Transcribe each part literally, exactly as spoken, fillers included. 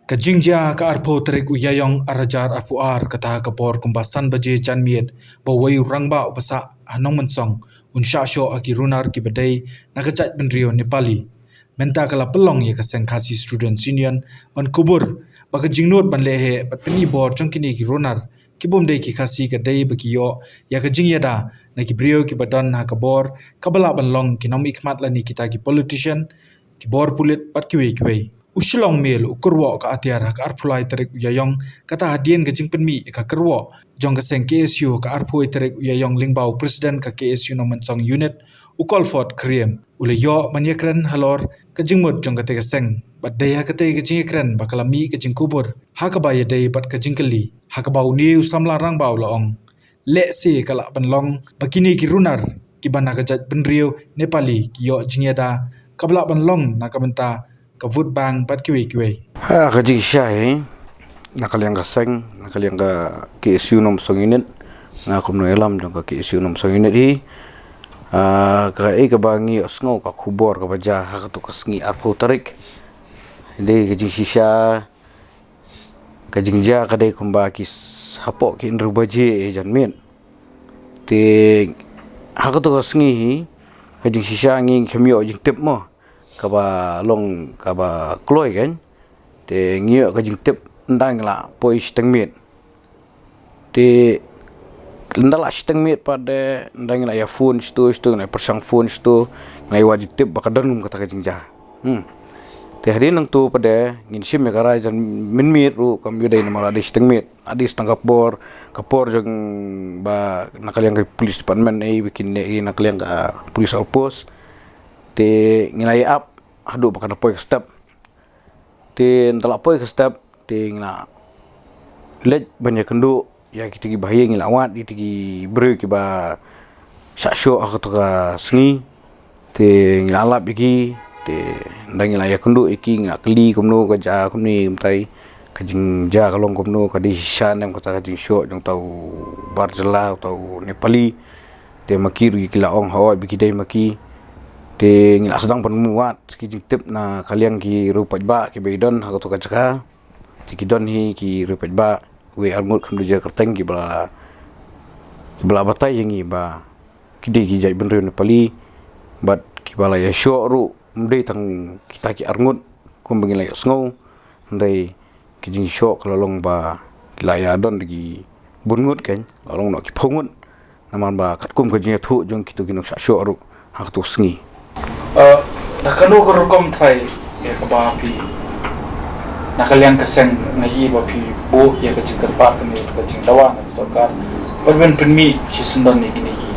Ka jingjia ka arphew tarik u Ïaïong arhajar arphew ar, kata ka por kumba san baje janmiet, ba uwei u rangbah u ba sah ha Nongmynsong un shah shoh ha ki runar kiba dei na ka jaitbynriew Nepali. Mynta ka la pynlong ïa ka seng Khasi Students Union ban kubur ba ka jingnud ban leh heh bad pyni bor jong kine ki runar ki bym dei ki Khasi ka dei ba ki ïoh ïa ka jingïada na ki briew kiba don ha ka bor kaba lah ban long ki nongmihkhmat lane kita ki politician, ki bor pulit bad kiwei kiwei. U Shillong Mail u kyrwoh ka atiar ha ka arphew lai tarik u Ïaïong, kata hadien ka jingpynmih ïa ka kyrwoh jong ka seng K S U ha ka arphew tarik u Ïaïong lyngba u President ka K S U Nongmynsong Unit, u Colford Kyriem, u la ïoh ban ïakren halor ka jingmut jong katei ka seng. Bad dei ha katei ka jingïakren ba ka la mih ka jingkubur ha kaba ïadei bad ka jingkylli, ha kaba une u samla rangbah u la ong, lehse ka lah ban long ba kine ki runar kiba na ka jaitbynriew Nepali ki ïoh jingïada kaba lah ban long na ka bynta ka vote bank bad kiwei kiwei. Ha ka jingshisha hi, na ka liang ka seng, na ka liang ka K S U Nongmynsong Unit, nga kum u nongïalam jong ka K S U Nongmynsong Unit hi, ah, kaei kaba ngi ïohsngew ka khubor kaba jia ha kato ka sngi arphew tarik. Dei ka jingshisha, ka jingjia ka dei kumba ki s-, hapoh ki hynriew baje janmiet. Te ha kato ka sngi hi, ka jingshisha ngi khlem ïoh jingtip mo, kaba long kaba kloi kan. Te ngi ïoh ka jingtip ynda ngi la poi shiteng miet. Te ynda la shiteng miet pat de, ynda ngi la ïa phone shatu shatu, ngi la pyrshang phone shatu, ngi la ïa wad jingtip ba ka don kum kata ka jingjia. Hmm. Te hadien nangtu pat de ngin shim ïa ka rai jan mynmiet ruh kam ïoh dei namar la dei shiteng miet. La dei tang ka por, ka por jong ba na ka liang ka police department, eh, ba kin leh na ka liang ka police outpost. Te ngi la ïa ap haduh ba kan da poi ka step. Te ynda la poi ka step, te ngi la leit ban ïakynduh ïa kita kiba ha ïing, ngi la wad ïa kita ki briew kiba shah shoh ha kato ka sngi. Te ngi la lap ïa ki, te ynda ngi la ïakynduh ïa ki, ngi la kylli kumno ka jia, kumne kumtai, ka jingjia ka long kumno, ka dei shisha ne em kata ka jingshoh jong uta u bar jylla, uta u Nepali. Te ma ki ruh ki la ong hooid ba ki dei ma ki. Te ngi la sdang ban wad ki jingtip na ka liang ki riew paidbah kiba don ha kato ka jaka. Te ki don hi ki riew paidbah, wei arngut kham dujor kyrteng kiba la, kiba la batai ïa ngi ba ki dei ki jaitbynriew Nepali, bad kiba la ïa shoh ruh ym dei tang kita ki arngut kumba ngi la ïohsngew, hynrei ki jingshoh ka la long ba ki la ïa don da ki bun ngut kan, la long noh ki phew ngut. Namar ba katkum ka jingïathuh jong kito ki nongshah shoh ruh ha kato sngi. Eh, da kano ka rukom trai, eh, kaba phi, na ka liang ka seng nga i ba phi buh ïa ka jingkyrpad kane ka jingdawa na ka sorkar ban pynmih shisyndon ïa kine ki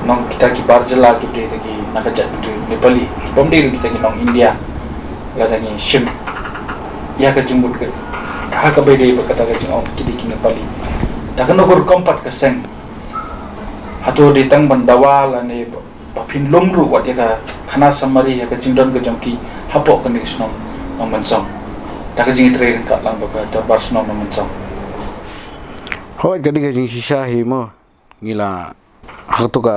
nong kita ki bar jylla kiba dei na ka jaitbynriew Nepali, bym dei ruh kita ki nong India. Lada ngi shim ïa ka jingmut ka, ha kaba dei ba kata ka jingong ki dei ki Nepali. Da kano ka rukom pat ka seng, hato dei tang ban dawa lane ba, ba phin lum ruh wat ïa ka khana samari ïa ka jingdon ka jong ki hapoh kane ka shnong Nongmynsong, da ka jingtrei ryngkat lang bad ka dorbar shnong Nongmynsong? Hooid, ka dei ka jingshisha hi mo. Ngi la, ha kato ka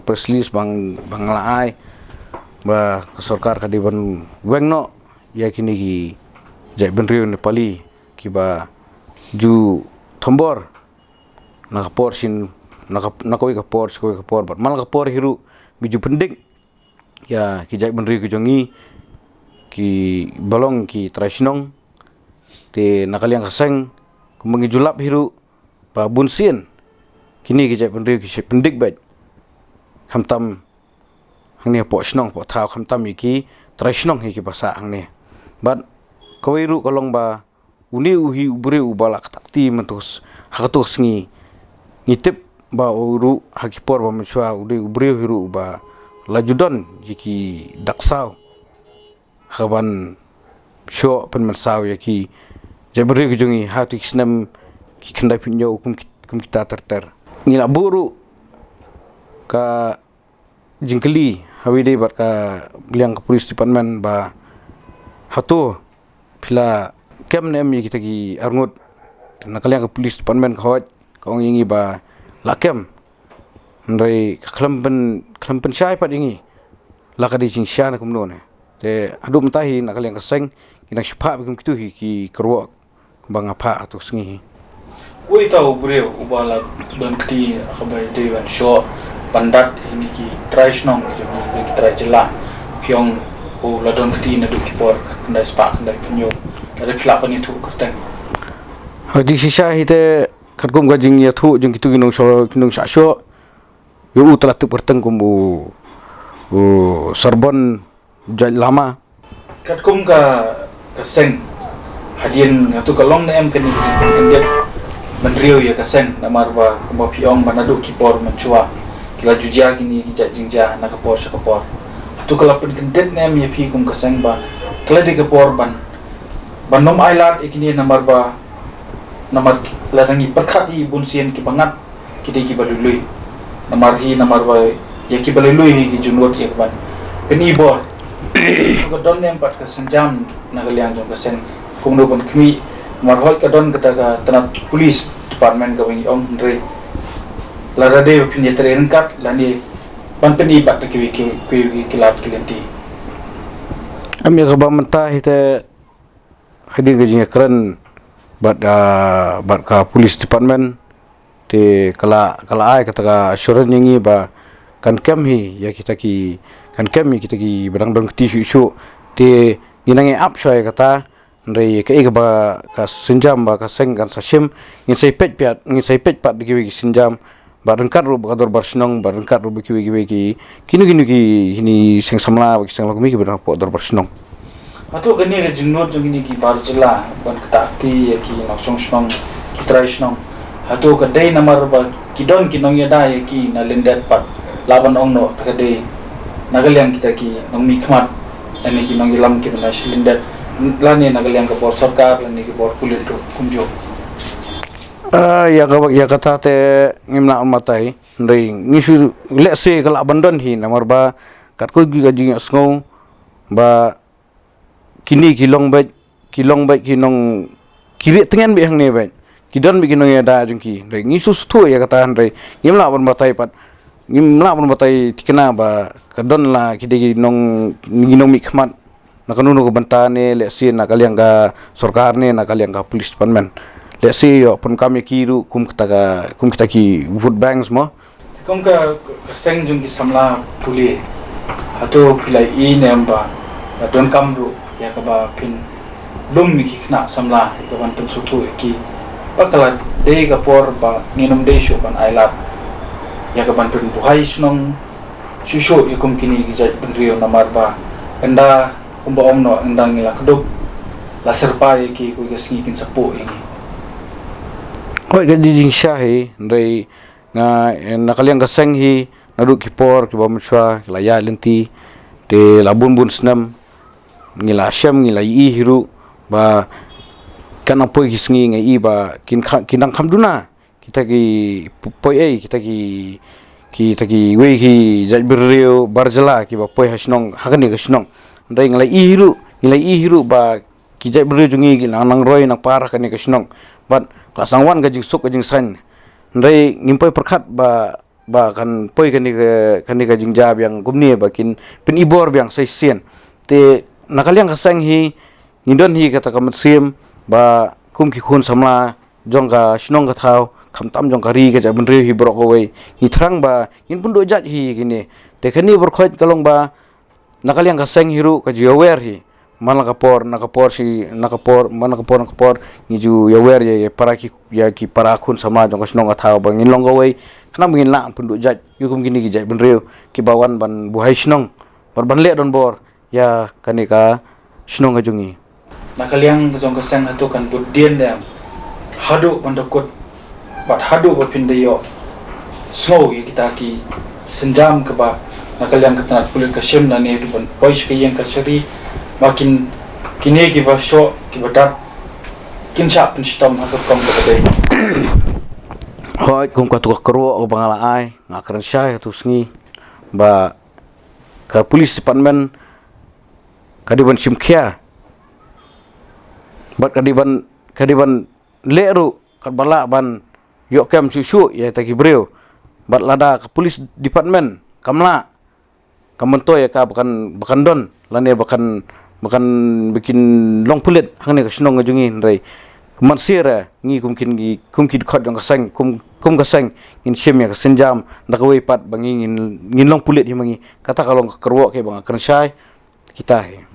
press release ba nga la ai, ba ka sorkar ka dei ban weng noh ïa kine ki jaitbynriew Nepali kiba ju thombor na ka por sha, na ka, na kawei ka por sha kawei ka por, bad man la ka por hi ruh ba ju pyndik ïa ki jaitbynriew ki jong ngi kiba long ki trai shnong. Te na ka liang ka seng, kumba ngi ju lap hi ruh ba bunsien kine ki jaitbynriew ki shah pyndik beit, khamtam hangne hapoh shnong hapoh thaw, khamtam ïa ki trai shnong hi kiba sah hangne. Bad kawei ruh ka long ba une u hi u briew uba la ktah kti mynta ha kato ka sngi. Ngi tip ba u ruh ha ki por ba mynshuwa u dei u briew hi ruh uba la ju don ïa ki dak saw ha kaban shoh pynmynsaw ïa ki jaitbynriew ki jong ngi ha kito ki snem ki khyndai phew hynñiew kum ki, kum kita ter ter. Ngi la buh ruh ka jingkylli ha kaba ïadei bad ka liang ka police department ba hato phi la kem ne em ïa kita ki arngut. Na ka liang ka police department ka hooid ka ong ïa ngi ba la kem, hynrei ka khlem pyn, khlem pynshai pat ïa ngi la ka dei jingshisha ne kumno ne. Te haduh mynta hi na ka liang ka seng Ngi dang shu phah ba kum kitu hi ki kyrwoh ba nga phah ha tu sngi hi. Uei uta u briew uba la don kti ha kaba dei ban shoh ban dat ïa kine ki trai shnong jong ngi, ki trai jylla? Ki ong u la don kti naduh ki por khyndai spah khyndai phew hynñiew. Lada phi lah ban ïathuh kyrteng. Ha jingshisha hi te katkum ka jingïathuh jong kitu ki nongshah, ki nongshah shoh, ïa u te la tip kyrteng kum u, u Sarbon Jait Lama. Katkum ka, ka seng, hadien hato ka long ne em kane ka jingpynkyndit bynriew ïa ka seng, namar ba kumba phi ong ba naduh ki por mynshuwa ki la ju jia kine ki jait jingjia na ka por sha ka por. Hato ka la pynkyndit ne em ïa phi kum ka seng ba ka la dei ka por ban, ban nym ailad ïa kine, namar ba, namar lada ngi pyrkhat hi bunsien kiba ngat ki dei kiba lui lui. Namar hi, namar ba ïa kiba lui lui hi ki jingmut ïa ka ban pyni bor. Ka don ne em pat ka sienjam na ka liang jong ka seng kumno ban khmih? Namar hooid ka don kata ka tnat police department kaba ngi ong, hynrei lada dei ba phin ïatrei ryngkat lane ban pyni bad da kiwei ki, kiwei ki lad ki lynti. Em, ïa kaba mynta hi te hadien ka jingïakren bad, ah, bad ka police department, te ka la, ka la ai kata ka assurance ïa ngi ba kan kem hi ïa kita ki, kan kem ïa kita kiba dang don kti shuh shuh. Te ngi nang ïa ap shuwa ïa kata, hynrei kaei kaba ka sienjam ba ka seng kan sa shim, ngin sa ïa peit pat, ngin sa ïa peit pat da kiwei ki sienjam, bad ryngkat ruh bad ka dorbar shnong, bad ryngkat ruh bad kiwei kiwei ki, kino kino ki, kine seng samla bad ki seng longkmie kiba don hapoh dorbar shnong. Hato kane ka jingmut jong kine ki bar jylla ban ktah kti ïa ki nongshong shnong, ki trai shnong, hato ka dei namar ba ki don ki nongïada ïa ki na lyndet pat, lah ban ong noh ka dei na ka liang kita ki nongmihkhmat lane ki nongïalam kiba na sha lyndet, lane na ka liang ka bor sorkar lane ka bor pulit ruh kumjuh? Ah, ïa ka, ïa kata te ngim lah ban batai. Hynrei ngi shu lehse ka lah ban don hi, namar ba katkum ka jingïasngew ba kine ki long beit, ki long beit ki nong, ki rieh tngen beit hangne beit, ki don beit ki nongïada jong ki. Hynrei ngi shu sngewthuh ïa kata, hynrei ngim lah ban batai pat, ngim lah ban batai thikna ba ka don la ki dei ki nong, ki nongmihkhmat na kano kano ka bynta, ne lehse na ka liang ka sorkar ne na ka liang ka police department. Lehse ïoh pyndonkam ïa ki ruh kum kita ka, kum kita ki vote banks mo. Te kum ka, ka seng jong ki samla pule, hato phi la ïohi ne em ba la donkam ruh ïa kaba phin lum ïa ki khynnah samla ïa ka ban pynsngewthuh ïa ki ba ka la dei ka por ba ngin ym dei shuh ban ailad ïa ka ban pynbuhai shnong shuh shuh ïa kum kine ki jait bynriew, namar ba ynda kumba ong noh, ynda ngi la kdup la syrpai ïa ki, kawei ka sngi kin sa puh ïa ngi. Hooid, ka dei jingshisha hi, hynrei nga, eh, na ka liang ka seng hi, naduh ki por kiba mynshuwa ki la ïaid lynti, te la bun bun snem ngi la shem, ngi la ïohi hi ruh ba katno poi ki sngi nga ïohi ba kin kha-, kin dang kham duna kita ki p-, poi ei, kita ki, kita kiwei ki jait bynriew bar jylla kiba poi ha shnong, ha kane ka shnong. Hynrei ngi la ïohi hi ruh, ngi la ïohi hi ruh ba ki jait bynriew jong ngi ki nang, nang roi nang par ha kane ka shnong. Bad ka la sdang wan ka jingsuk ka jingsain. Hynrei ngim poi pyrkhat ba, ba kan poi kane ka, kane ka jingjia biang kumne ba kin pynibor biang sa shisien. Te na ka liang ka seng hi, ngi don hi kata ka mynsiem ba kum ki khun samla jong ka shnong ka thaw, khamtam jong ka ri ka jaitbynriew hi baroh kawei, ngi thrang ba ngin pynduh jait hi kine. Te kane baroh khoit ka long ba na ka liang ka seng hi ruh ka ju ïawer hi. Man la ka por, na ka por shi, na ka por, man la ka por, na ka por, ngi ju ïawer ïa, ïa para ki, ïa ki para khun samla jong ka shnong ka thaw ba ngin long kawei, khnang ba ngin lah pynduh jait ïa kum kine ki jaitbynriew kiba wan ban buhai shnong, ban, ban leh donbor ïa kane ka shnong ka jong ngi. Na ka liang ka jong ka seng, hato kan bud dien de em haduh ban da kut bad haduh ba phin da ïoh sngew ïa kita ki sienjam kaba na ka liang ka tnat pulit ka shim lane ruh ban poi sha ka ïing ka shari, ba kin, kine kiba shoh kiba dat kin shah pynshitom ha ka rukom kaba dei? Hooid, kum katu ka kyrwoh kaba nga la ai, nga kren shai ha tu sngi ba ka police department ka dei ban shim khia bad ka dei ban, ka dei ban leh ruh katba lah ban ïoh kem shuh shuh ïa kita ki briew. Bad lada ka police department kam lah, kam myntoi ïa ka ba kan, ba kan don lane ba kan, ba kan, ba kin long pulit hangne ka shnong ka jong ngi, hynrei ka man sir ngi kum kin, ngi kum ki dkhot jong ka seng, kum, kum ka seng ngin shim ïa ka sienjam da kawei pat ba ngi ngin, ngin long pulit hi ma ngi. Kata ka long ka kyrwoh kaba nga kren shai. Kita hi.